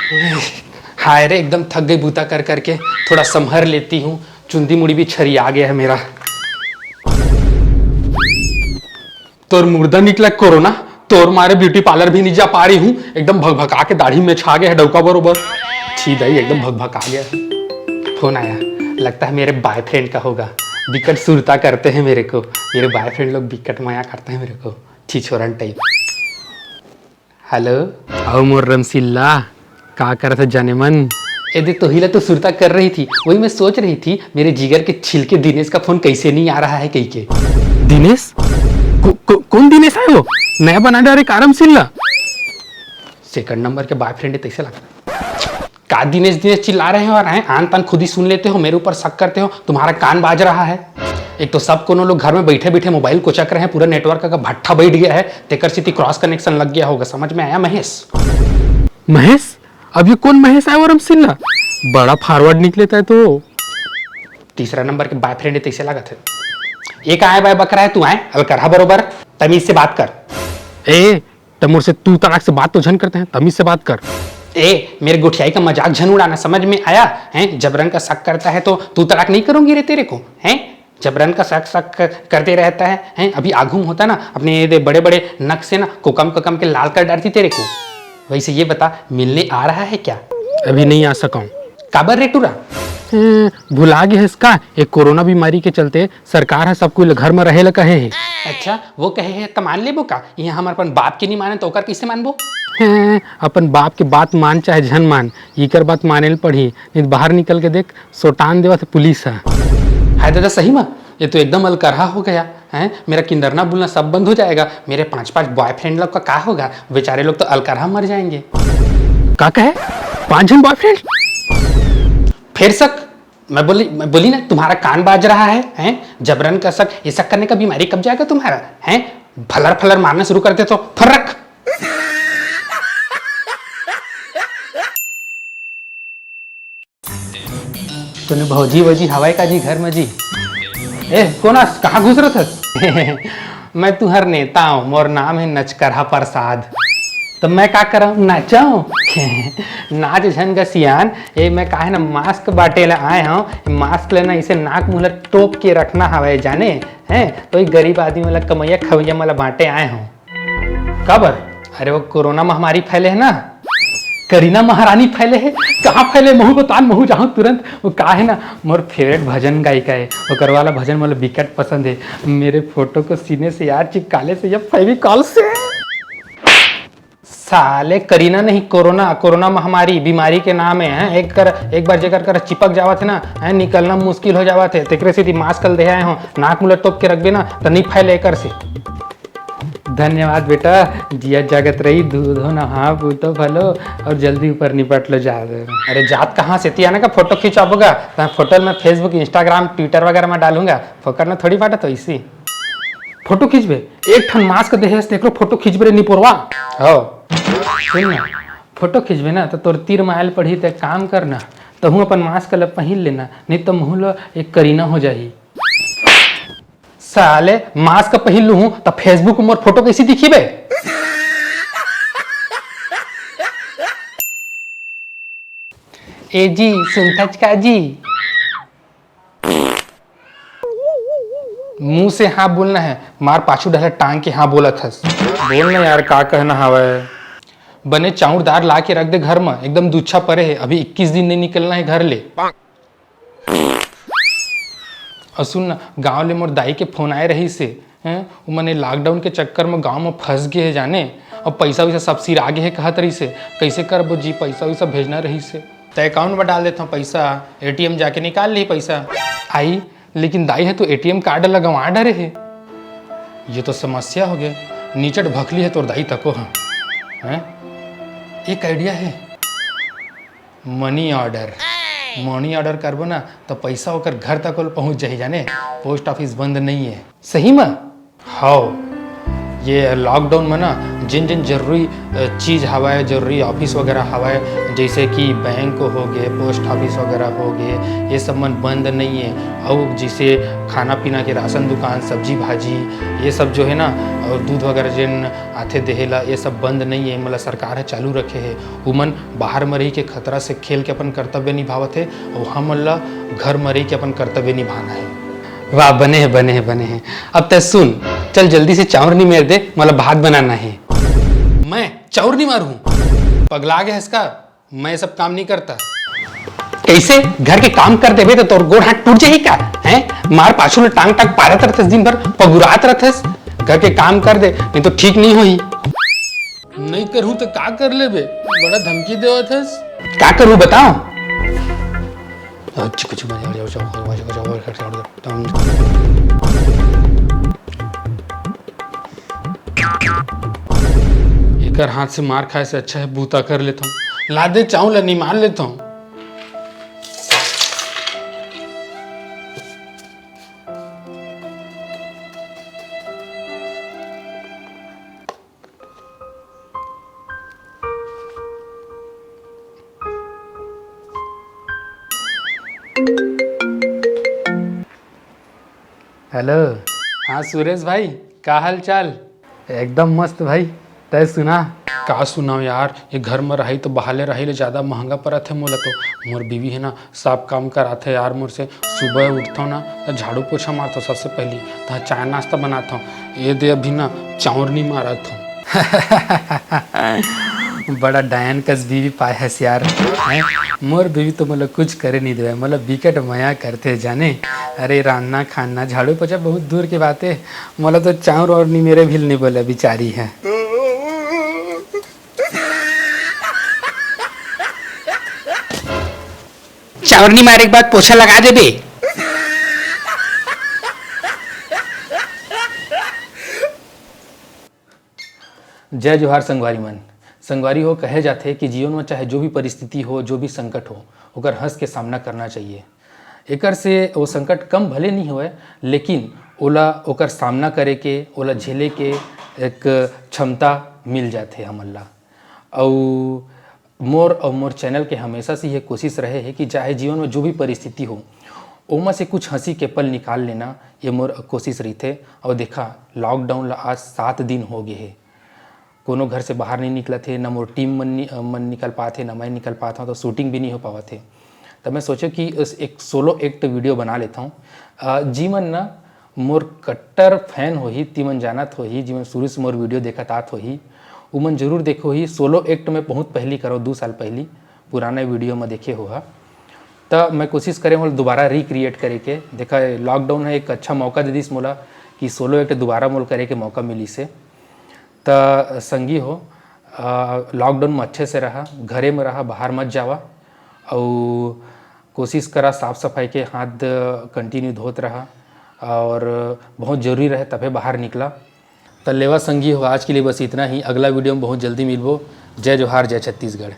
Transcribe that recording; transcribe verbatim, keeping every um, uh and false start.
हाय रे, एकदम थक गई बूता कर करके, थोड़ा संभर लेती हूँ। चुंदी मुड़ी भी छरिया गया है मेरा। तोर मुर्दा निकला कोरोना, तोर मारे ब्यूटी पार्लर भी नहीं जा पा रही हूँ। एकदम भकभका के दाढ़ी में छा गया है डौका बरोबर। छी दाई, एकदम भकभका गया है। फोन आया, लगता है मेरे बॉयफ्रेंड का होगा। बिकट सुरता करते हैं मेरे को, मेरे बॉयफ्रेंड लोग बिकट मया करते हैं मेरे को, छिछोरन टाइप। हेलो। आओ मोर रमसिल्ला, का करत है जाने मन? ए दे, तोही ला तो सुरता कर रही थी, वही मैं सोच रही थी मेरे जिगर के छिलके दिनेश का फोन कैसे नहीं आ रहा है कही के। दिनेश? को, को, कौन दिनेश है वो? नया बना डारे का रमसिल्ला? सेकंड नंबर के बॉयफ्रेंड है, तैसे लगता है। का दिनेश दिनेश चिल्ला रहे हो और हैं आन तान खुद ही सुन लेते हो, मेरे ऊपर शक करते हो। तुम्हारा कान बाज रहा है। एक तो सब कोनो लोग घर में बैठे बैठे मोबाइल कोचक रहे हैं, पूरा नेटवर्क का भट्ठा बैठ गया है, तेकर सेती क्रॉस कनेक्शन लग गया होगा। समझ में आया महेश? महेश, अब ये कौन महेश आय वो रमसिल्ला? बड़ा फॉरवर्ड निकले तैं तो। तीसरा नंबर के बॉयफ्रेंड है, तैसे लागत है। ये का आय बाय बकरा है तू, आय अलकरहा बरोबर। तमीज से बात कर। ए, त मोर से तू तड़ाक से बात तो झन करते हैं, तमीज से बात कर। ए, मेरे गोठियाई का मजाक झन उड़ाना, समझ में आया? हैं, जबरन का शक करता है तो तू तड़ाक नहीं करूंगी रे तेरे को, हैं? जबरन का शक शक क-, करते रहता है, हैं? अभी आघू में होता ना, अपने ये दे बड़े बड़े नक से ना कोकम कोकम के लाल कर डालती तेरे को। वैसे ये बता, मिलने आ रहा है क्या? अभी नहीं आ सका हूँ। काबर रे टूरा? ए, भुला गे हस का? ये कोरोना बीमारी के चलते सरकार ह सब कोई ल घर म रहे ल कहे हे। अच्छा, वो कहे हे त मान लेबो का? इहाँ हमर अपन बाप के नहीं माने त ओकर कैसे मानबो? हैं, अपन बाप के बात मान चाहे झन मान, इकर बात माने ल पड़ही, नहीं त बाहर निकल के देख, सोटान देवत हे पुलिस ह। हाय दादा, सही में ये तो एकदम अलकरहा हो गया है। मेरा किंदरना बुलना सब बंद हो जाएगा। मेरे पांच पांच बॉयफ्रेंड लोग का का होगा? बेचारे लोग तो अलकरहा मर जाएंगे। का कहे? पांच झन बॉयफ्रेंड? फिर शक? मैं बोली, मैं बोली ना, तुम्हारा कान बाज रहा है, हैं? जबरन का शक, ये शक करने का बीमारी कब जाएगा तुम्हारा, हैं? फलर फलर मारना शुरू कर दे तो फर्रक। तूने भौजी वौजी हवाई का जी घर में जी? ए, कोन अस? कहाँ घुस रहा था? मैं तुहर नेता हूँ, मोर नाम है नचकरहा प्रसाद। तो मैं का करम, नाचम? नाच झन ग सियान। ए, मैं काहे ना मास्क बांटे ला आए हूँ। मास्क लेना, इसे नाक मुंह ला टोप के रखना हवय, जाने हैं? तो ये गरीब आदमी वाला, कमैया खवैया वाला बांटे आए हूँ। काबर? अरे, वो कोरोना महामारी फैले है ना, करीना महारानी फैले है। कहाँ फैले, महू बतान, महू जाहूँ तुरंत। वो का है ना, मोर फेवरेट भजन गायिका है, ओकर वाला भजन मोला बिकट पसंद है। मेरे फोटो को सीने से यार चिपका ले से या फेविकॉल से। साले करीना नहीं, कोरोना, कोरोना महामारी बीमारी के नाम है, हैं? एक कर, एक बार जेकर कर चिपक जावत है ना, हैं, निकलना मुश्किल हो जावत है। तेकरे सेती मास्क ल देहे आए हो, नाक मुंह ल तोप के रखबे ना, त नहीं फैले एकर से। धन्यवाद बेटा, जिया जागत रही, दूधो नहा, पूतो फलो और जल्दी ऊपर निपट लो जा। अरे जात कहाँ से, तियाना का फोटो खिंचाबो गा, त फोटो में Facebook, Instagram, Twitter वगैरह में डालूंगा, फोकट में थोड़ी बांटत हो इसी। फोटो खींचबे, एक ठन मास्क देहे हस, तेकरो फोटो खींचबे रे निपोरवा। हो। सुन ना, फोटो खींचबे ना तो तोर तीर मायल पड़ही, ते काम कर ना, तहूँ अपन मास्क ल पहिन लेना, नहीं तो मुँह ल एक करीना हो जाही। साले मास्क पहिन लूहूँ त Facebook में मोर फोटो कैसे दिखी बे? ए जी, सुनथच का जी? मुंह से हाँ बोलना है, मार पाछू डहर टांग के हाँ बोलत हस। बोल ना यार, का कहना हवय? बने चाउर दार ला के रख दे घर म, एकदम दुच्छा परे हे, अभी इक्कीस दिन नहीं निकलना है घर ले। अउ सुन ना, गांव ले मोर दाई के फोन आए रहिस हे, हैं? उमन ए लॉकडाउन के चक्कर म गांव म फंस गे हे जाने, अउ पइसा वइसा सब सिरा गे हे कहत रहिस हे। कइसे करबो जी, पइसा वइसा भेजना रहिस हे। त अकाउंट म डाल देथंव पइसा, एटीएम जाके निकाल ली पइसा। आई, लेकिन दाई ह तो एटीएम कार्ड ल गंवा डरे हे। ये तो समस्या हो गे, नीचट भखली हे तोर दाई तको ह। हैं? एक आइडिया हे। Money order. मनी ऑर्डर करबो ना, त पइसा ओकर घर तक ल पहुंच जाही जाने, पोस्ट ऑफिस बंद नइ हे। सही म? हव। ये लॉकडाउन में ना जिन जिन जरूरी अ, चीज हवय, जरूरी ऑफिस वगैरह हवय, जैसे कि बैंक हो गए, पोस्ट ऑफिस वगैरह हो गए, ये सब मन बंद नहीं है। और जैसे खाना पीना के राशन दुकान, सब्जी भाजी, ये सब जो है ना, और दूध वगैरह जिन आथे देहे ला, ये सब बंद नहीं है, मतलब सरकार है चालू रखे है। उमन बाहर म रही के खतरा से खेल के अपन कर्तव्य निभावत है, और हमन ला घर म रही के अपन कर्तव्य निभाना है। वाह, बने है, बने है, बने है। अब तै सुन, चल जल्दी से चाउर निमेर दे, मोला भात बनाना है। मैं चाउर नहीं मारू हूँ, पगला गया है इसका, मैं ये सब काम नहीं करता। कैसे? घर के काम कर देबे तो तोर गोड़ हाथ टूट जाही का? हैं? मार पाछू ले टांग टांग पारत रहथस, दिन भर पगुरात रहथस। घर के काम कर दे, नहीं तो ठीक नहीं होही। नहीं करूँ तो का कर लेबे? बड़ा धमकी देवत हस। का करूँ बताओ? एकर हाथ से मार खाए से अच्छा है बूता कर लेथौं। लादे चाउर ला निमार लेथौं। हेलो। हाँ सुरेश भाई, का हाल चाल? एकदम मस्त भाई, तै सुना? का सुनाव यार, ये घर में रही तो बाहर ले रही ले ज्यादा महंगा परत है मोला तो। मोर बीवी है ना, सब काम कराथे यार मोर से। सुबह उठथौं ना, तो झाड़ू पोछा मारथौं सबसे पहली, तो चाय नाश्ता बनाथौं। ये दे अभी ना चाउर नहीं मारत हौं। बड़ा डायन कस बीवी पाए हस यार। हैं? मोर बीवी तो मोला कुछ करे नहीं देवे, मोला बिकट मया करथे जाने। अरे रांधना खाना झाड़ू पोछा बहुत दूर के बात है, मोला तो चाउर और नहीं मेरे भी नहीं बोले बिचारी है। चाउर नहीं मारे के बाद पोछा लगा देबे। जय जोहार संगवारी मन। संगवारी हो, कहे जाथे कि जीवन में चाहे जो भी परिस्थिति हो, जो भी संकट हो, ओकर हंस के सामना करना चाहिए। एकर से वो संकट कम भले नहीं होए, लेकिन ओला, ओकर सामना करे के, ओला झेले के एक क्षमता मिल जाथे हमन ला। अउ मोर अउ मोर चैनल के हमेशा से ये कोशिश रहे है कि चाहे जीवन में जो भी परिस्थिति हो, ओमा से कुछ हंसी के पल निकाल लेना, ये मोर कोशिश रहिथे। अउ देखा, लॉकडाउन ला आज सात दिन हो गए है, कोनो घर से बाहर नहीं निकलत हे, ना मोर टीम मन नि-, मन निकल पात हे, ना मैं निकल पात हूँ, तो शूटिंग भी नहीं हो पावत हे। तब मैं सोचे कि इस एक सोलो एक्ट वीडियो बना लेता हूँ। अ, जी मन ना मोर कट्टर फैन होही, ती मन जानत होही, जी मन शुरू से मोर वीडियो देखत आत होही, उमन जरूर देखे होही। सोलो एक्ट में बहुत पहली करो, दू साल पहली पुराने वीडियो में देखे हो हा। त मैं कोशिश करे हूँ दोबारा रिक्रिएट करे के। देखा, लॉकडाउन है, एक अच्छा मौका दे दिस मोला कि सोलो एक्ट दोबारा मोल करे के मौका मिलिस हे। त संगी हो, अ, लॉकडाउन में अच्छे से रहा, घरे में रहा, बाहर मत जावा, अउ कोशिश करा साफ सफाई के, हाथ कंटिन्यू धोत रहा, और बहुत जरूरी रहे तभे बाहर निकला। त लेवा संगी हो, आज के लिए बस इतना ही। अगला वीडियो में बहुत जल्दी मिलबो। जय जोहार, जय छत्तीसगढ़।